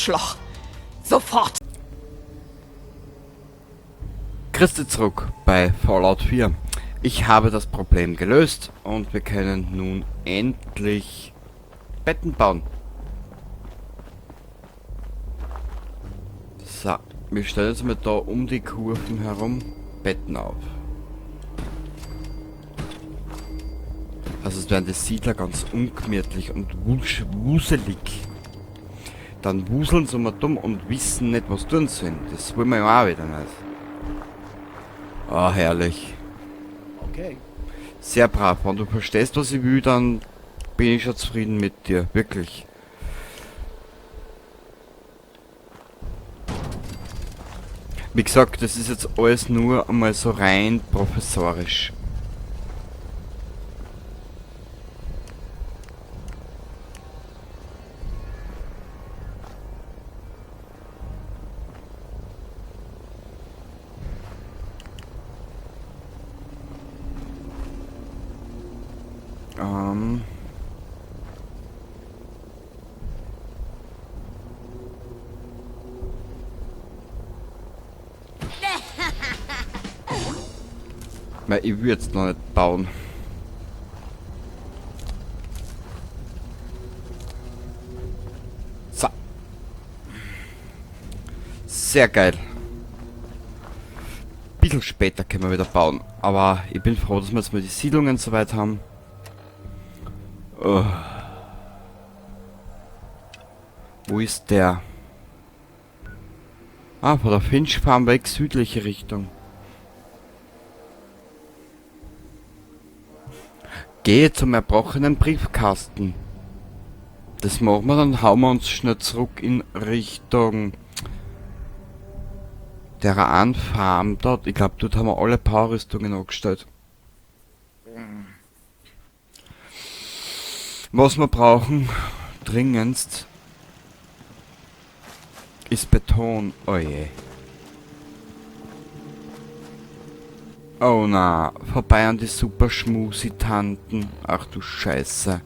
Arschloch. Sofort. Christi zurück bei Fallout 4. Ich habe das Problem gelöst und wir können nun endlich Betten bauen. So, wir stellen jetzt mal da um die Kurven herum Betten auf. Also es werden die Siedler ganz ungemütlich und wuselig. Dann wuseln sie mal dumm und wissen nicht, was tun sollen. Das wollen wir ja auch wieder nicht. Ah, herrlich. Okay. Sehr brav. Wenn du verstehst, was ich will, dann bin ich schon zufrieden mit dir. Wirklich. Wie gesagt, das ist jetzt alles nur einmal so rein professorisch. Weil ich will jetzt noch nicht bauen. So. Sehr geil. Bisschen später können wir wieder bauen. Aber ich bin froh, dass wir jetzt mal die Siedlungen soweit haben. Oh. Wo ist der? Ah, von der Finch Farm weg, südliche Richtung. Gehe zum erbrochenen Briefkasten. Das machen wir, dann hauen wir uns schnell zurück in Richtung der Anfarm dort. Ich glaub, dort haben wir alle Powerrüstungen angestellt. Was wir brauchen, dringendst, ist Beton. Oh je. Oh na, vorbei an die super Schmusi-Tanten. Ach du Scheiße.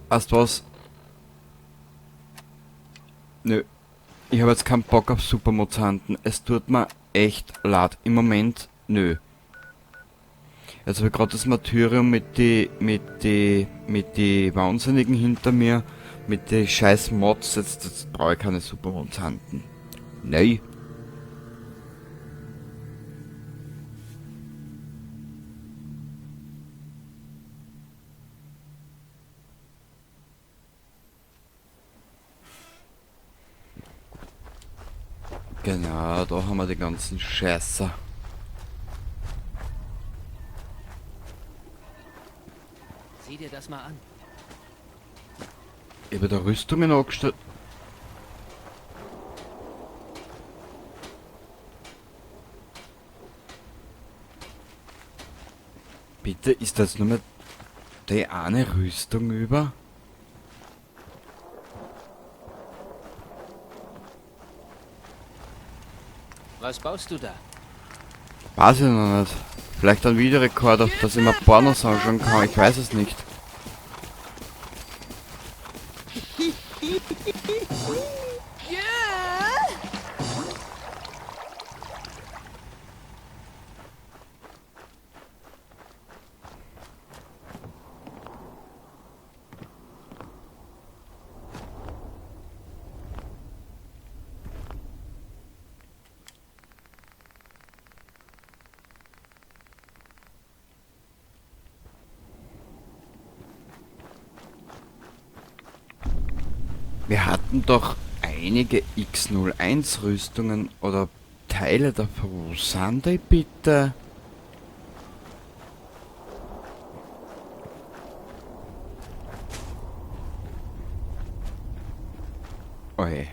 Weißt du was? Nö. Ich habe jetzt keinen Bock auf Supermutanten. Es tut mir echt leid. Im Moment, nö. Jetzt habe ich gerade das Martyrium mit die Wahnsinnigen hinter mir. Mit die scheiß Mods. Jetzt brauche ich keine Supermutanten. Nein. Genau, da haben wir die ganzen Scheiße. Sieh dir das mal an. Ich habe da Rüstungen angestellt. Bitte, ist das nur mehr die eine Rüstung über? Was baust du da? Weiß ich noch nicht. Vielleicht ein Videorekorder, auf das ich mir Pornos anschauen kann. Ich weiß es nicht. Wir hatten doch einige X01 Rüstungen oder Teile davon. Wo sind die bitte? Oi.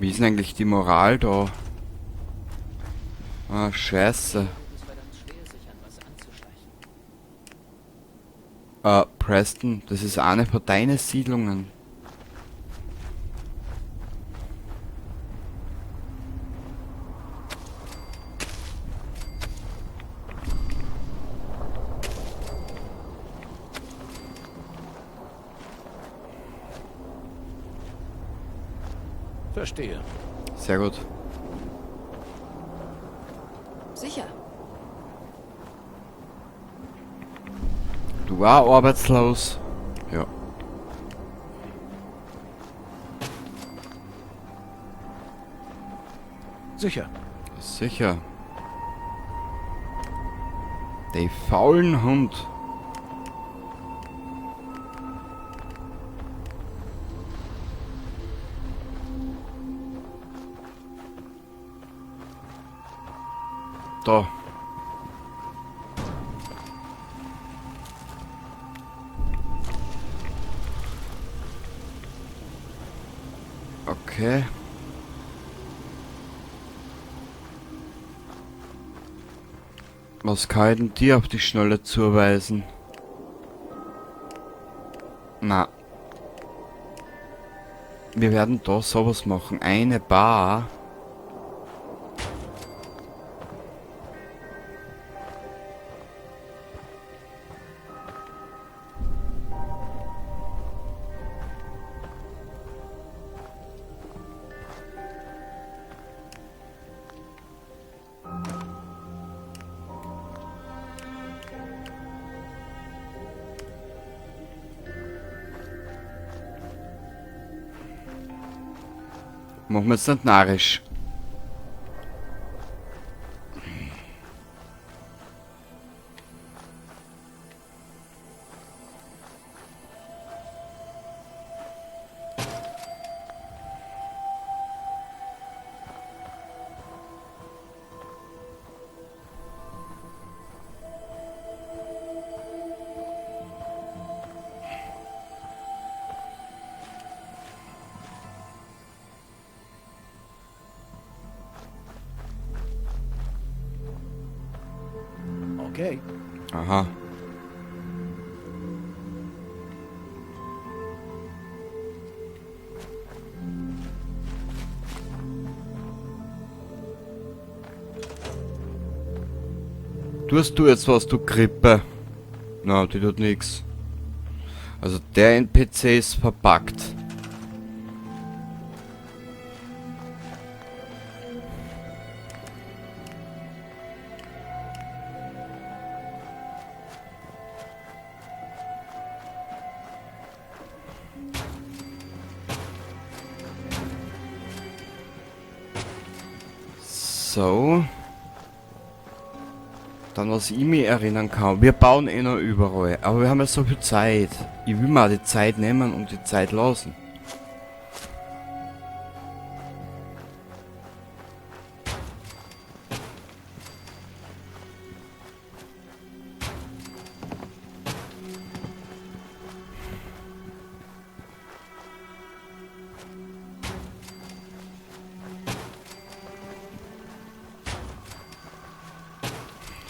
Wie ist denn eigentlich die Moral da? Ah, scheiße. Preston, das ist eine von deinen Siedlungen. Verstehe. Sehr gut. Sicher. Du auch arbeitslos? Ja. Sicher. Sicher. Die faulen Hund. Da. Okay. Was kann ich denn dir auf die Schnelle zuweisen? Na. Wir werden da sowas machen. Eine Bar. Machen wir jetzt nicht narrisch. Okay. Aha. Tust du jetzt was, du Grippe? Na, die tut nix. Also der NPC ist verpackt. So. Dann, was ich mich erinnern kann. Wir bauen eh noch überall. Aber wir haben ja so viel Zeit. Ich will mal die Zeit nehmen und die Zeit lassen.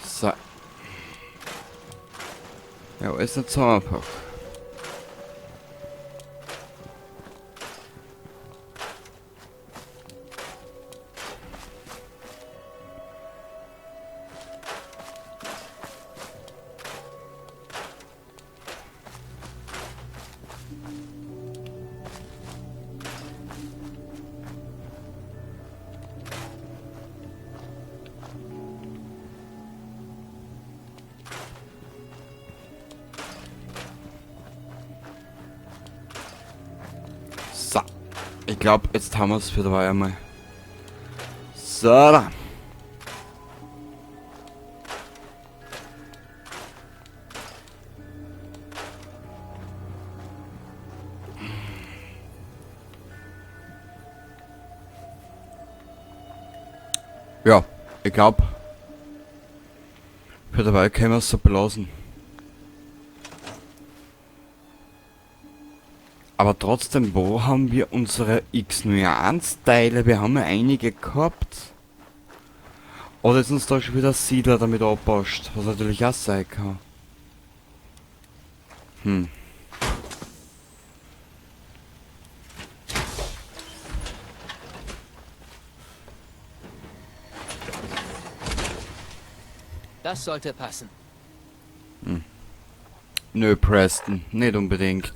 So. Ja, ist nicht so einfach. So. Ich glaube, jetzt haben wir es für dabei einmal. So. Da. Ja, ich glaube, für dabei können wir es so belassen. Aber trotzdem, wo haben wir unsere X01 Teile? Wir haben ja einige gehabt. Oder ist uns da schon wieder Siedler damit abpasst? Was natürlich auch sein kann. Das sollte passen. Nö, Preston, nicht unbedingt.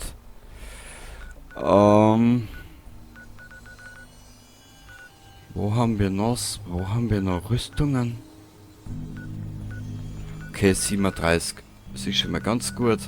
Wo haben wir noch? Wo haben wir noch Rüstungen? Okay, 37. Das ist schon mal ganz gut.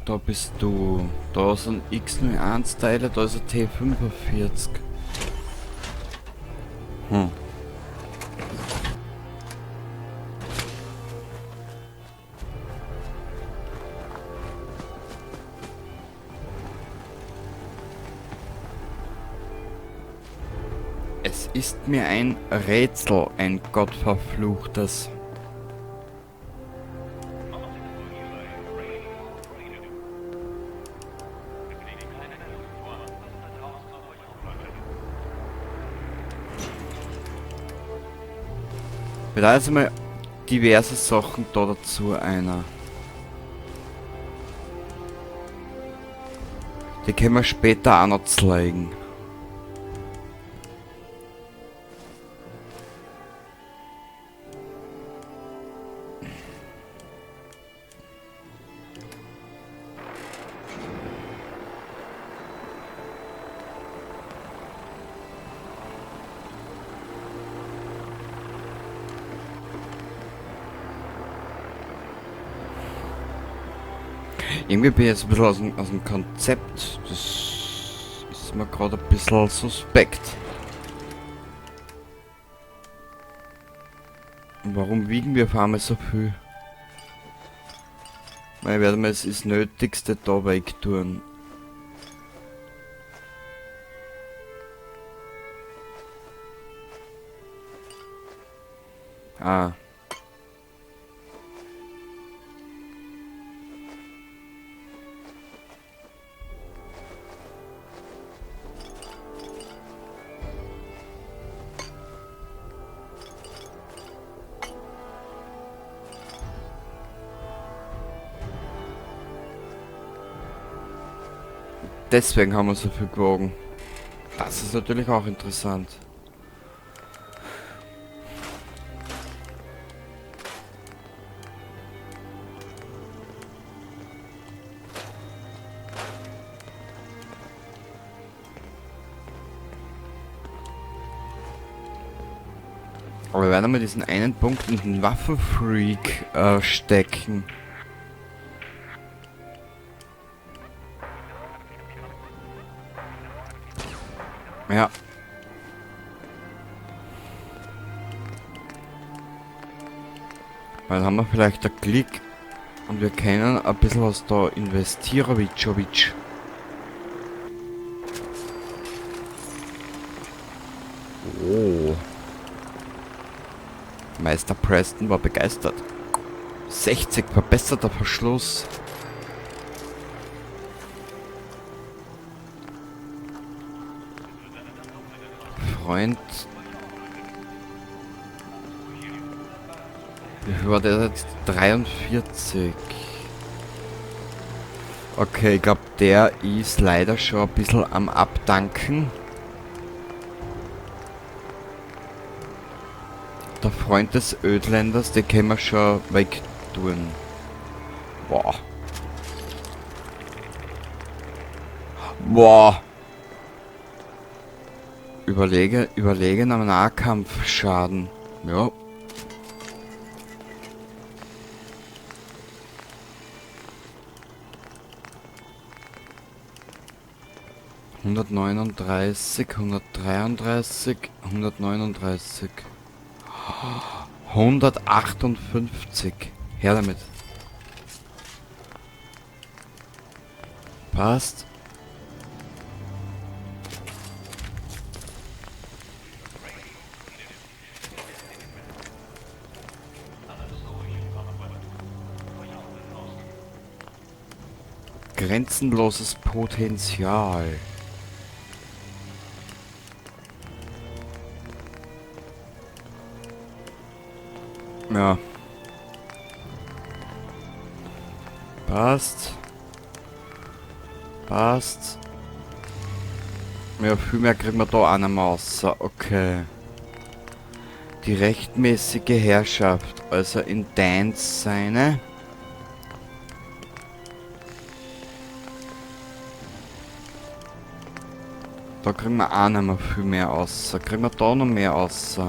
Da bist du. Da sind X01 Teile, da ist ein T45. Hm. Es ist mir ein Rätsel, ein gottverfluchtes. Da ist einmal diverse Sachen da dazu einer. Die können wir später auch noch zeigen. Irgendwie bin ich jetzt ein bisschen aus dem Konzept. Das ist mir gerade ein bisschen suspekt. Und warum wiegen wir auf einmal so viel? Weil ich werde mir das Nötigste da wegtun. Ah. Deswegen haben wir so viel gewogen. Das ist natürlich auch interessant. Aber wir werden einmal diesen einen Punkt in den Waffenfreak stecken. Ja. Weil haben wir vielleicht einen Klick und wir können ein bisschen was da investieren. Oh. Meister Preston war begeistert. 60, verbesserter Verschluss. Freund. Wie viel war der jetzt? 43. Okay, ich glaub, der ist leider schon ein bisschen am Abdanken. Der Freund des Ödländers, den können wir schon wegtun. Boah. Boah. Überlegen am Nahkampfschaden. Ja. 139, 133, 139. 158. Her damit. Passt. Grenzenloses Potenzial. Ja. Passt. Passt. Ja, viel mehr kriegen wir da auch nicht mehr raus. Okay. Die rechtmäßige Herrschaft, also in Dance seine. Da kriegen wir auch nicht mehr viel mehr raus. Kriegen wir da noch mehr raus.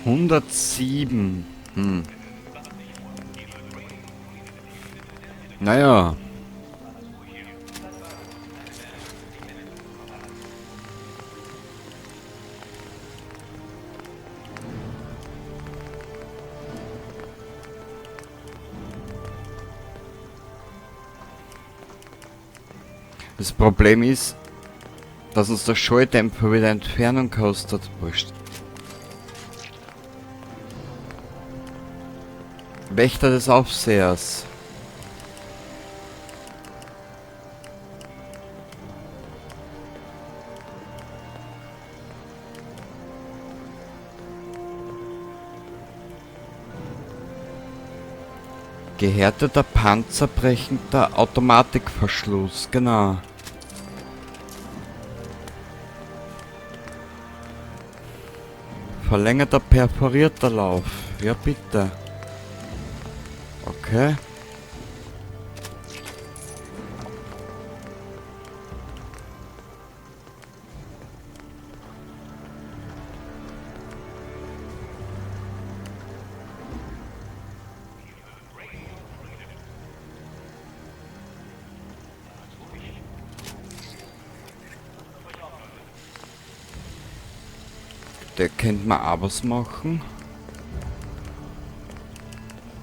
107. Naja. Das Problem ist, dass uns der Schalldämpfer wieder Entfernung kostet. Wurscht. Wächter des Aufsehers. Gehärteter, panzerbrechender Automatikverschluss, genau. Verlängerter, perforierter Lauf. Ja, bitte. Okay. Der könnte man auch was machen.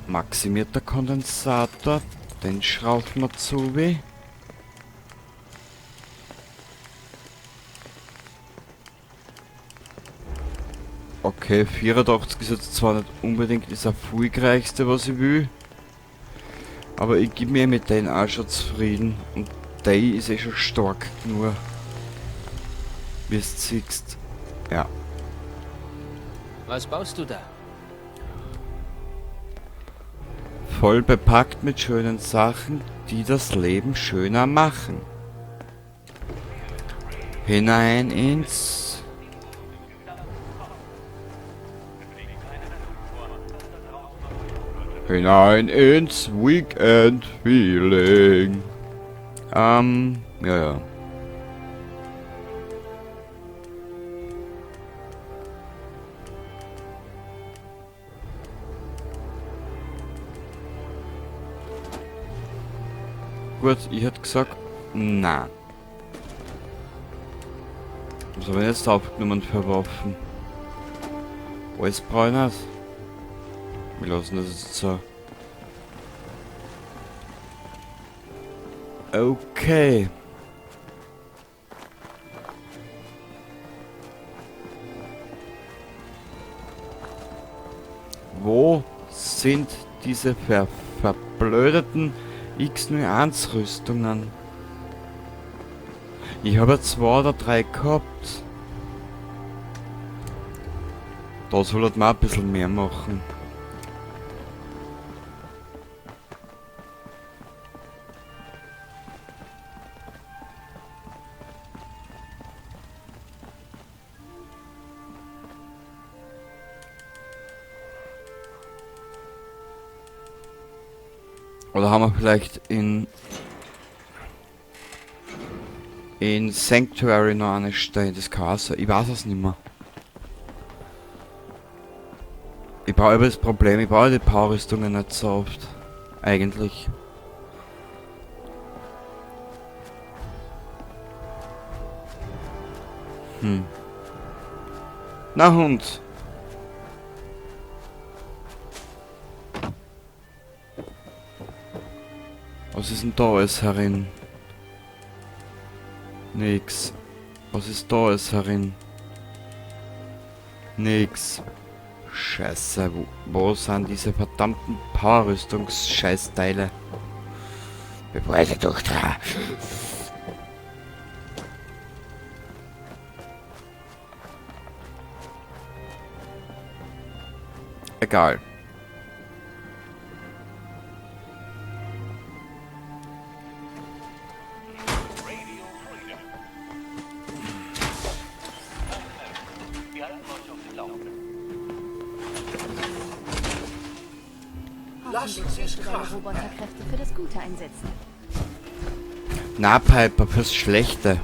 Maximierter Kondensator, den schrauben wir zu wie. Okay, 84 ist jetzt zwar nicht unbedingt das erfolgreichste, was ich will, aber ich geb mir mit denen auch schon zufrieden und der ist eh schon stark genug, wie es siehst. Ja. Was baust du da? Voll bepackt mit schönen Sachen, die das Leben schöner machen. Hinein ins... Hinein ins Weekend Feeling. Ja, ja. Gut, ich hätte gesagt, na. Was habe ich jetzt aufgenommen für Waffen? Alles brauche ich nicht. Wir lassen das jetzt so. Okay. Wo sind diese verblödeten X01 Rüstungen? Ich habe ja 2 oder 3 gehabt. Da soll halt mal ein bisschen mehr machen. Oder haben wir vielleicht in Sanctuary noch eine Stelle? Das kann auch sein. Ich weiß es nicht mehr. Ich brauche aber das Problem, ich brauche die Power-Rüstungen nicht so oft. Eigentlich. Na Hund. Was ist denn da alles herin? Nix. Was ist da alles herin? Nix. Scheiße, wo sind diese verdammten Power-Rüstungs-Scheißteile? Bevor ich sie durchdrehe. Egal. Lassen Sie es krachen. Roboterkräfte für das Gute einsetzen. Na, Piper, fürs Schlechte.